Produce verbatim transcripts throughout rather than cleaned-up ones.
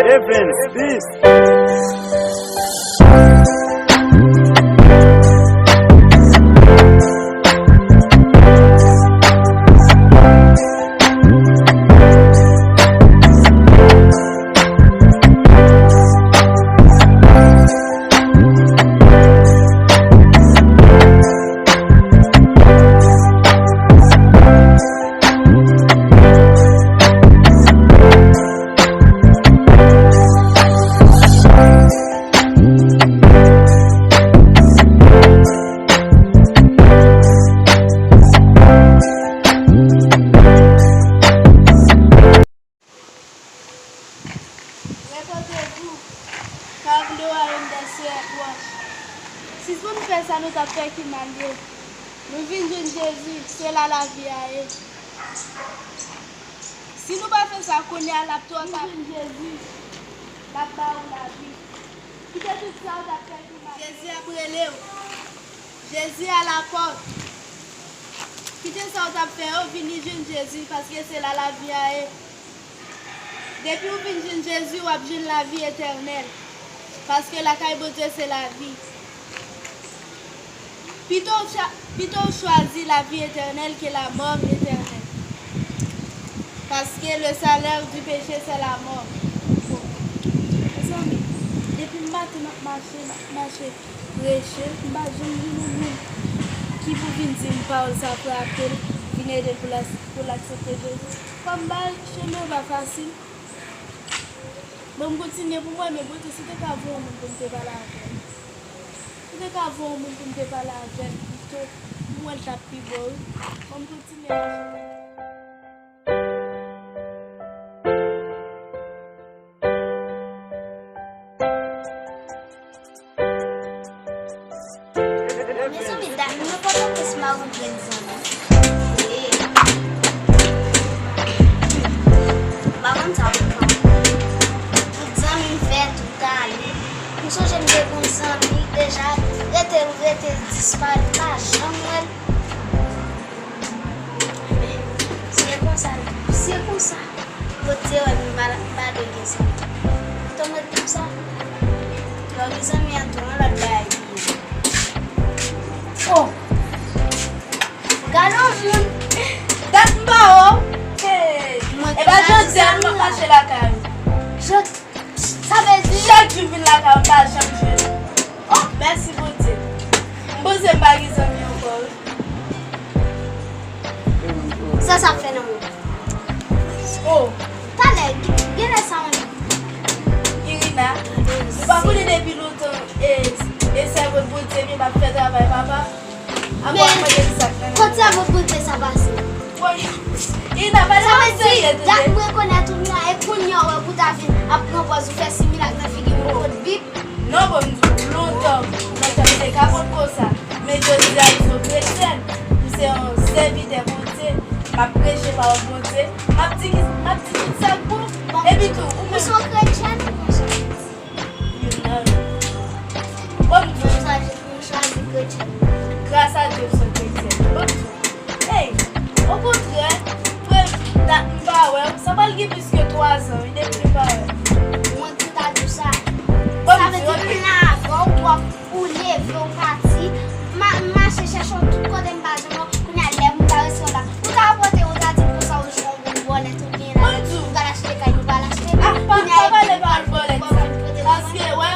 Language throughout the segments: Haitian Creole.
Evans Beast. Repentez-vous, car le royaume des cieux est proche. Sispann fè sa nou t ap fè ki mal yo. Nou vin jwenn Jezi, se la lavi a ye. Si nou pa fè sa kounye a, l ap twò ta. Vin jwenn Jezi, l ap ba ou lavi. Kite tout sa w t ap fè ki mal. Jezi ap rele w. Jezi a la pòt. Kite sa w t ap fè yo, vini jwenn Jezi, paske se la lavi a ye. Depi w vin jwenn Jezi, w ap jwenn lavi etènèl. Paske lakay Bondye se lavi. Pito w cha-, pito w chwazi lavi etènèl ke lamò etènèl. Paske le salaire du péché, c'est la mort. Bon. Mezanmi, depi maten m ap mache, m ap mache, preche, m pa janm jwenn yon moun ki pou vin di m pawòl sa frape l, vin ede l pou l as-, pou l aksepte Jezi. Kòm bagay chemen yo pa fasil, bon, m kontinye pou mwen, men Bondye, si w te ka voye yon moun pou m te pale avè l. Si w te ka voye yon moun pou m te pale avè l pito, pou mwen l t ap pi bon, wi. Bon, m kontinye mache. Mezanmi, dat mwen pòtoprens m pa konn jwenn zanmi. Ee. M pa konn sa pou m fè. Tout zanmi m fè, tout ale. M sonje m te gon zanmi deja, rete, rete disparèt, m pa janm wè l. Se konsa, se konsa. Bondye wè m pa, m pa dwe gen zanmi. Tonbe konsa. Lè w gen zanmi an tou, yon lòt bagay li ye. Oh! Gade yon moun. Dat m pa wè w. Hey! Mwen e pa jodi a m ap mache lakay ou. Jodi Sa vle di chak jou m vin lakay ou, m pa janm jwenn ou. Oh, mèsi Bondye. M panse m pa gen zanmi ankò, wi. Sa sa ap fè nan mwen? Oh. Talè, genlè sa yon... Irina, ou pa konnen depi lontan, e, e sèvant Bondye m yo m ap fè travay papa? Men, kote sèvant Bondye sa pase? Sa vle di, dat m rekonèt ou nan, e kounye a w wè pou w ta vin ap pran pòz ou fè similak nan figi m kot Bib? Non, bon, m di w, lontan, lontan m te ka konn konsa. Men jodi a, m se yon kretyèn, m se yon sèvitè Bondye, m ap preche pawòl Bondye, m ap di, m ap di tout sa k bon. Epi tou, ou menm. Ou se yon kretyèn ou yon sèvant? You know. Bon, m di w. Mwen chwazi kretyen. Gras a Dye, m se yon kretyen. Bon, m di w. Hey, okontrè, premye dat m pa wè w, sa pral gen plis ke twa zan, wi, depi nou pa wè. Mwen ki ta di w sa. Bon, m di w, ok. Sa vle di m la avè w, w ap, ou leve, w pati. M a, m mache chèche w tout kote, m pa janm wè w. Kounye a, lè m ta resi w la, ou ta pote, ou ta di m konsa, ou jwe yon gwo vòlè, tou byen la. Ou pral achte kay, ou pral achte kay. Ah, pa, pa pale, pa pale vòlè sa. Paske, wè,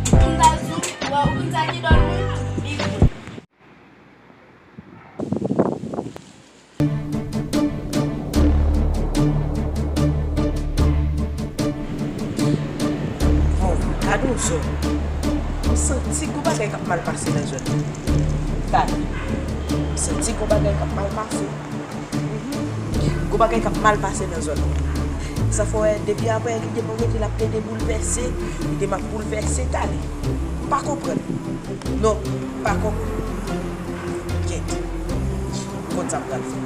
pou m ta di w, wè, ou konn sa ki dòl mwen? Bib. Bon, gade yon zòn. M santi gon bagay k ap mal pase nan zòn nan. Gade. M santi gon bagay k ap mal pase. Mhm. Gon bagay k ap mal pase nan zòn nan. Sa fè w wè, depi apre, li te pa rete, l ap plede boulvèse, li te m ap boulvèse, talè. M pa konprann. Non, m pa konprann. Kèt. M konn sa m pral fè.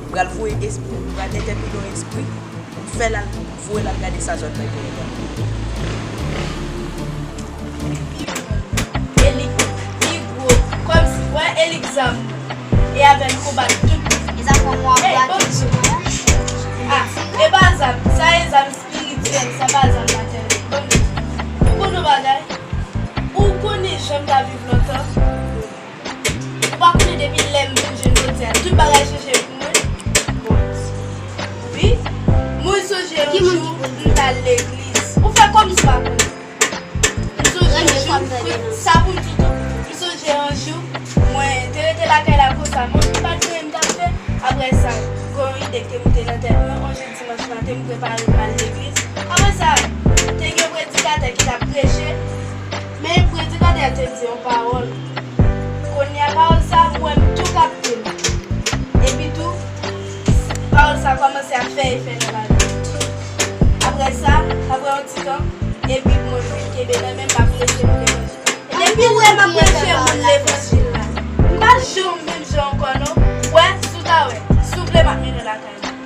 M pral voye espri, m pral entèpele yon espri, m fè l al, voye l al gade sa zòn nan genyen la. zam mwen. E avè l konbat tout. E zam mwen, mwen ap gate sou mwen. Ah, e pa zam, sa e zam espirityèl, sa pa zam matèryèl. Bon, ou konn yon bagay? Ou konnen jan m ta viv lontan? Ou pa konnen depi lè m vin jwenn jodi a, tout bagay chanje pou mwen? Bon, wi. Mwen sonje yon jou, m t al legliz. Ou fè kòmsi w pa konnen. M sonje yon jou, sa pou m di tou, m sonje yon jou, mwen te rete lakay la konsa, mwen pa t gen anyen m t ap fè. Apre sa, gen yon ide ki te moute nan tèt mwen, yon jou dimanch maten, m prepare m al legliz. Apre sa, te gen yon predikatè ki t ap preche, men predikatè a te di yon pawòl. Kounye a, pawòl sa, mwen, m tou kapte l. Epi tou, pawòl sa kòmanse ap fè efè nan lavi m. Apre sa, apre yon ti tan, epi mwen vin kenbe nan men m, m ap preche moun levanjil. E depi lè m ap preche moun levanjil la, m pa janm menm jan ankò non. Wè, si w ta wè, si w vle m ap mennen w lakay mwen.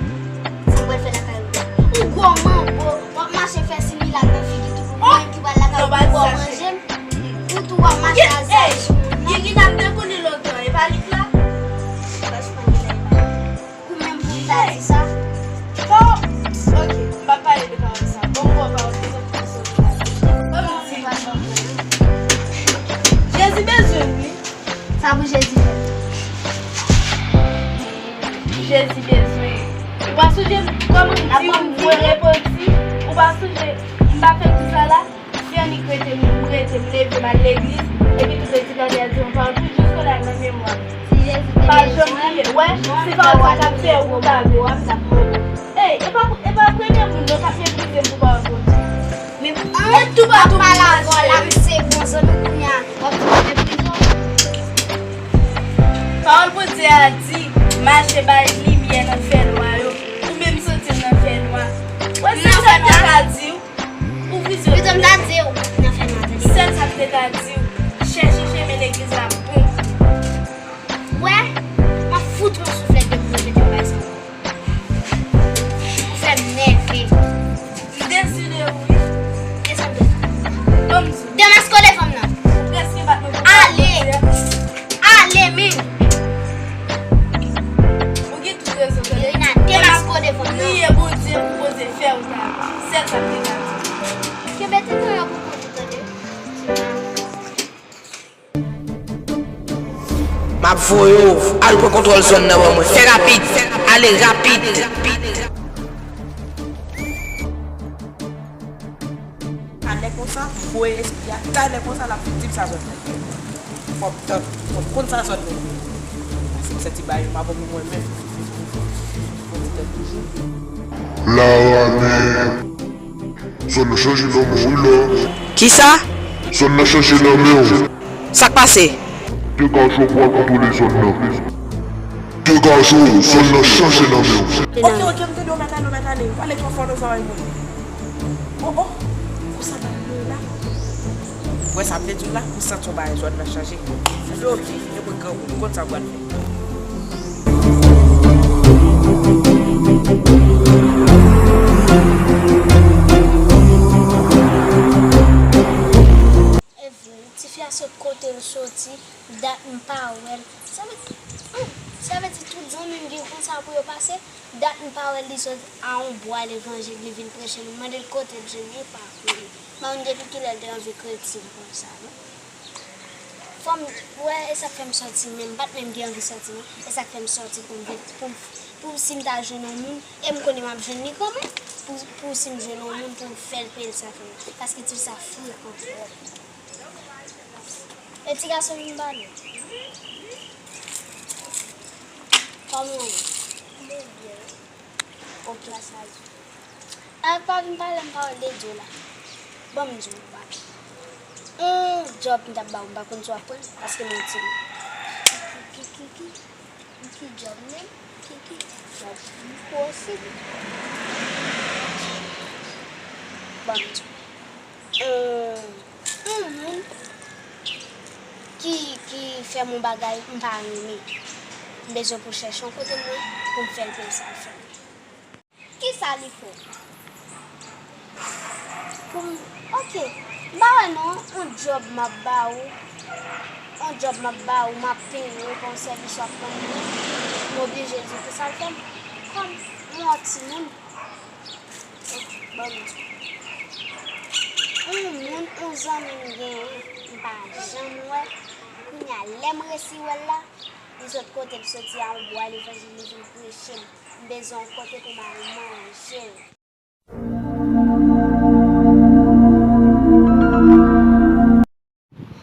Sa m pral fè lakay ou? Ou gwo manbo, w ap mache fè similak nan figi tout moun, mwen ki pral lakay ou pou w manje m. Ou tou w ap mache a zam sou moun nan. Gigina, m te konnen lontan, e pa li k la? Franchman, Gigina, e pa li. Ou menm pou w ta di sa? Bon, ok, m p ap pale de pawòl sa. Bon, m ba w pawòl pou zòt pran sou pawòl. Ban m di. Jezi bezwen m, wi. Sa pou Jezi fè? Jezi bezwen. Ou pa sonje kòman m di w mwen repanti? Ou pa sonje m pa fè tout sa la? Se annik rete m, m rete, m leve, m al legliz, epi tou predikatè a di yon pawòl pou jiska la nan memwa m. Si Jezi te bezwen, pa janm bliye. Wè, se pawòl sa k ap fè wout avè w. Ey, e pa, e pa premye moun non k ap meprize m pou pawòl Bondye. Men, men toupatou moun mache. Ap pale avè w la, m se bon zanmi kounye a, w ap di mwen meprize w. Pawòl Bondye a di, mache bay limyè nan fènwa yo. Ou menm santi w nan fènwa. Wè, se sa m te ka di w. Ouvri zye w. Pito m ta di w nan fènwa, tande. Sèl sa m te ka di w, chèche chemen legliz la bon. Wè, m ap fout yon souflèt depi w repete yon bagay sa ankò. Ou fè m nève. M deside wi. Desann devan. Ban m di w. Demaske w devan m nan. Ou prèske bat mwen pou pawòl Bondye a. Ale! Ale menm! Ou gen tout rezon, tande. Irina, demaske w devan m nan. Priye Bondye pou Bondye fè w ta. Sèl sa m te ka di. Kenbe tenten an pou kont ou, tande. M ap voye w al pran kontwòl zòn nan ban mwen. Fè rapid. Ale rapid. Talè konsa, m voye espri a. Talè konsa, l ap vin di m sa zòn nan ye. Fò m tann, fò m konn sa zòn nan ye. Paske m santi bagay yo pa bon pou mwen menm. Fò m tann toujou. La, men. Zòn nan chanje nan men w wi la. Kisa? Zòn nan chanje nan men w. Sa k pase? Degaje w pou al kontwole zòn nan. Degaje w, zòn nan chanje nan men w. Ok, ok, m tande w, mèt ale, mèt ale. Pale twò fò nan zòrèy mwen. Oh, oh, konsa bagay yo ye la. Ou wè sa m te di w la? M santi yon bagay zòn nan chanje. Bloke, e mwen grangou, m konn sa m pral fè. E vre, tifi a sot kote l soti, dat m pa wè l. Sa vle, hmm, sa vle di tout zanmi m gen konsa pou yo pase, dat m pa wè l, li sot a yon bwa levanjil, li vin preche, m mande l kote l jwenn li, pa konnen. M pa konn depi kilè l te anvi kretyen konsa, non. Fò m, wè, e sa k fè m sòti menm, m pa t menm gen anvi sòti, non. E sa k fè m sòti pou m vin, pou m, pou si m ta jwenn yon moun, e m konnen m ap jwenn li kanmenm, pou, pou si m jwenn yon moun, pou m fè l peye l sa fè m. Paske ti sa frekan twòp. E ti gason vin pale. Kòman w ye? Mwen byen. Ok. Ak pa vin pale m pawòl de Dye la. Ban m di w, papi. On djòb m t ap ba w, m pa konn si w ap pran l, paske m yon timoun. Ki, ki, ki, ki, ki djòb menm? Ki, ki djòb? M posib. Ban m di w. On, on moun ki, ki fè m yon bagay m pa renmen. M bezwen pou chèche yon kote mwen pou m fè l peye sa l fè m. Kisa li fè? Pou m, ok. M pa wè non, yon djòb m ap ba ou. On djòb m ap ba ou, m ap peye w epi on sèvis w ap rann mwen, m oblije di w ki sa l fè m. Kòm m on timoun, bon, on moun, on zanmi m genyen, m pa janm wè. Kounye a, lè m resi wè l la, li sot kote l soti a, on bwa levanjil, li vin preche m. M bezwen on kote pou m al manje.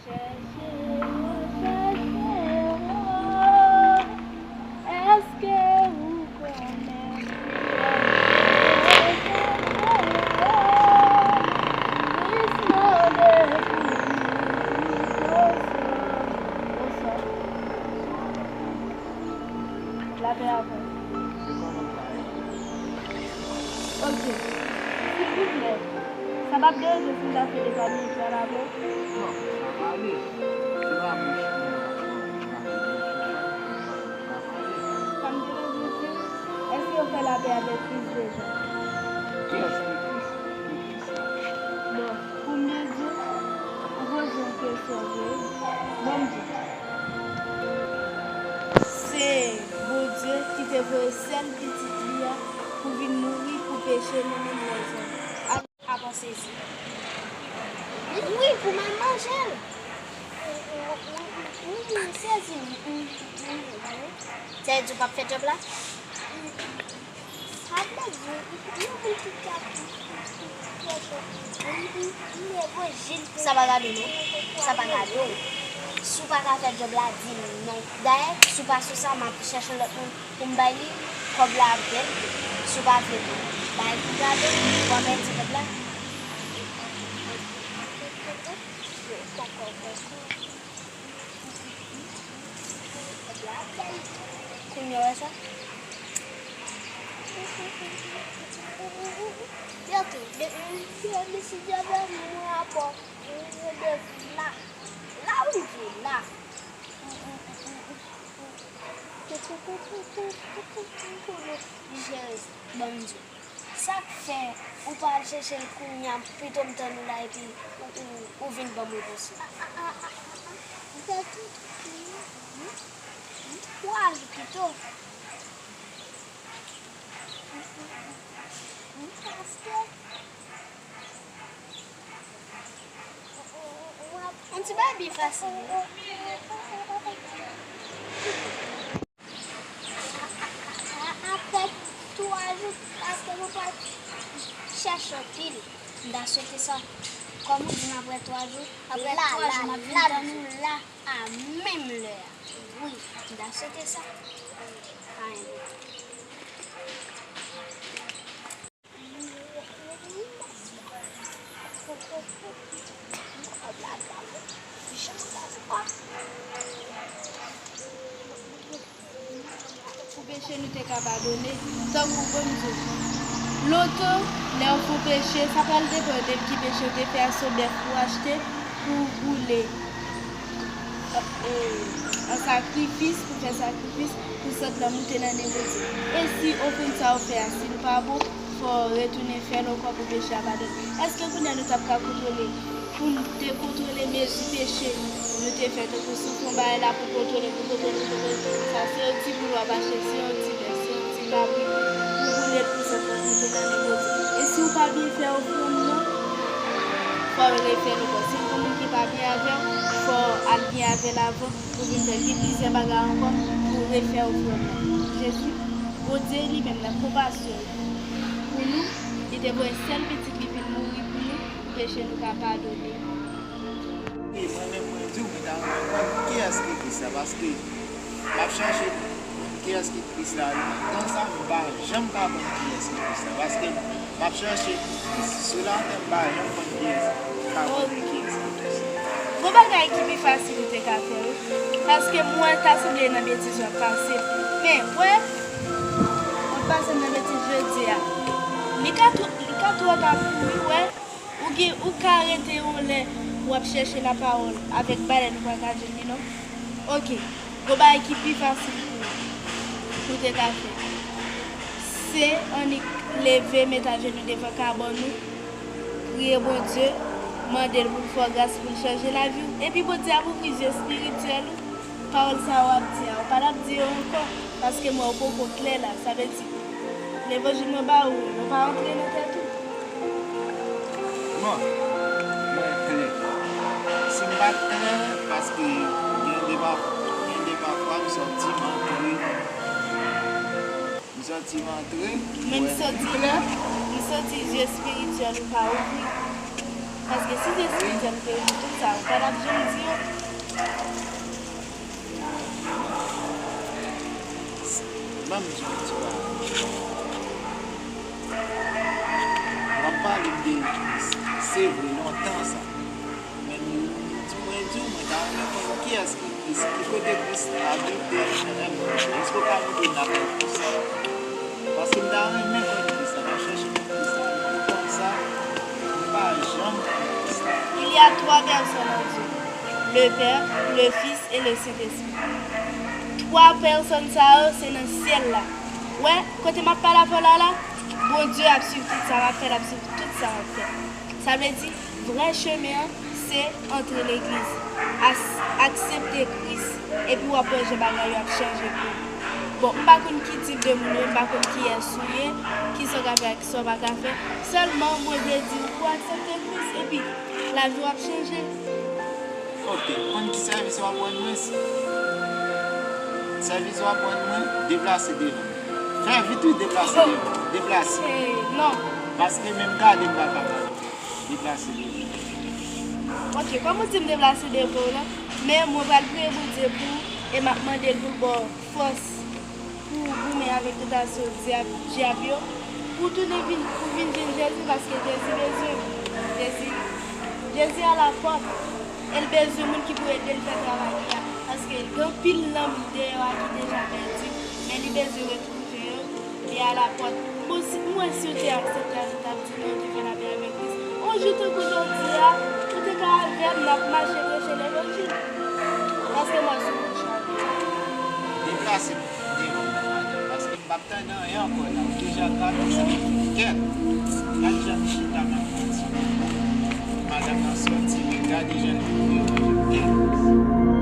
Chèche, chèche, èske ou konnen? Lapè avè w. Ok. Silvouplè, sa p ap deranje si m ta fè de pa minit la avè w? Non, sa prale. Se pa bouch mwen ap pale. Sa m te bezwen di, èske w fè lapè avèk Kris deja? Kiyès ki Kris? Ki Kris la? Bon, pou m byen di w, ou poze yon kesyon vre wi. Bon, m di w. Se Bondye ki te voye sèl Pitit li a pou vin mouri pou peche nou menm lèzòm. A, a pa sezi. Wi, pou m al manje l. Wi, m sezi. Sa vle di w p ap fè djòb la? Sa vle di, yon moun ki ka chèche levanjil. Sa pa gade w non. Sa pa gade w. Si w pa ka fè djòb la, di m non. Dayè, si w pa sou sa, m ap chèche lòt moun pou m bay li kòb la avè l. Si w pa vle pou bay pou gade, w ap pèdi kòb la. Kounye a w wè sa? Ok, de, de, mesye djab la, mwen rapò, mwen de la, la ou ye la. Li jere sa. Ban m di w. Sa k fè ou pa al chèche l kounye a, pito m tann ou la epi ou, ou, ou vin ban m repons ou? Ou fè tou twa jou pito. Paske yon ti bagay byen fasil wi. Apre twa jou, paske nou pral chèche anpil. M ta swete sa. Kòm ou di m apre twa jou, apre twa jou, m ap vin tann ou la, a menm lè a. Wi, m ta swete sa. Pa enpòtan. Pou peche nou te ka padone, tankou ban m di w. Lontan, lè w fè yon peche, sa pral depann de ki peche w te fè a, se yon bèf ou achte pou w boule. E, an sakrifis, pou fè sakrifis, pou sant lan moute nan nen Bondye. E si ofrann sa w fè a, si l pa bon, fò w retounen fè l ankò pou peche a padone. Èske kounye a nou t ap ka kontwole, pou n te kontwole mezi peche nou te fè, tankou si w fè yon bagay la pou kontwole, pou kontwole, pou kontwole, sa se yon ti boul w ap achte, se yon ti bèf, se yon ti kabrit, pou boule l pou sant lan moute nan nen Bondye. E si w pa byen fè ofrann nan, fò w refè l ankò. Si w gen moun ki pa byen avè w, fò w al byen avè l avan pou w vin fè l. Gen plizyè bagay ankò pou w refè ofrann nan. Jezi, Bondye li menm nan konpasyon l pou nou, li te voye sèl pitit li vin mouri pou nou, pou peche nou ka padone. E mwen menm, mwen di w, mwen ta renmen konn kiyès ki Kris la, paske m ap chèche kiyès ki Kris la. Nan tan sa, m pa janm ka konn kiyès ki Kris la, paske m ap chèche Kris sou latè, m pa janm konn kiyès, m pa konnen kiyès ki Kris la. Gon bagay ki pi fasil ou te ka fè, wi. Paske m wè ta sanble nan betiz w ap pase. Men, wè, w ap pase nan betiz jodi a. Li ka twò, li ka twò ta pou wi, wè. Ou gen, ou ka rete yon lè w ap chèche lapawòl avèk balèn ou pa ka jwenn li non. Oke, gon bagay ki pi fasil pou ou, pou w te ka fè, se annik leve, met ajenou devan kabann ou, priye Bondye, Mande l pou l fè w gras pou l chanje lavi w. Epi Bondye ap ouvri zye espirityèl ou. Pawòl sa a w ap di a, ou pa t ap di yo ankò, paske m wè w poko klè la. Sa vle di, levanjil mwen ba ou, yo pa antre nan tèt ou. Bon, mwen klè. Si m pa t klè, paske gen de pa, gen de pafwa m sòti, m antre. M sòti, m antre. Men m sòti, m sòti, zye espirityèl ou pa ouvri. Paske si zye espirityèl te ouvri, tout sa, ou pa t ap janm di yo. Ban m di w yon ti bagay. W ap pale m de Kris. Se vre, lontan sa. Men nou, nou di mwen di w, mwen ta renmen konn kiyès ki Kris, ki kote Kris abite. Èske w ka montre n avèk Kris la? Paske m ta renmen konn Kris la, m ap chèche konn Kris la, men konsa, m pa janm konn Kris la. Il y a trois personnes en Dieu, le Père, le Fils et le Saint-Esprit. Twa pèsòn sa yo, se nan syèl la. Wè, kote m ap pale avè w la la, Bondye ap swiv tout sa m ap fè, l ap swiv tout sa m ap fè. Sa vle di, vrè chemen an, se antre legliz, as-, aksepte Kris, epi w ap wè jan bagay yo ap chanje pou ou. Bon, m pa konn ki tip de moun ou ye, m pa konn kiyès ou ye, kisa w ka fè ak sa w pa ka fè. Sèlman, mwen vle di w pou w aksepte Kris, epi lavi w ap chanje. Ok, konn ki sèvis w ap rann mwen? Sèvis w ap rann mwen, deplase devan. Fè vit wi, deplase devan. Deplase. Eh, non. Paske menm gade m pa kapab. Deplase devan. Ok, kòm ou di m deplase devan w la, men mwen pral priye Bondye pou ou e m ap mande l pou l ba w fòs pou w goumen avèk tantasyon dyab, dyab yo, pou w tounen vin, pou w vin jwenn Jezi, paske Jezi bezwen w. Jezi, Jezi alapòt. E l bezwen moun ki pou ede l fè travay li a, paske gen anpil nanm deyò a ki deja pèdi, men li bezwen retwouve yo, li alapòt. Bon, si, mwen, si w te aksepte a, nou t ap di nou te fè lapè avèk Kris. On jou tankou jodi a, ou te ka avè m, n ap mache preche levanjil. Paske m wè sou bouch ou. Deplase devan m nan, madanm, paske m p ap tande anyen ankò la. Ou deja trape sa. Kèt! Gad jan m chita m ap kontinye. Madanm nan sòti, men gade jan l vin deranje m. Kèt!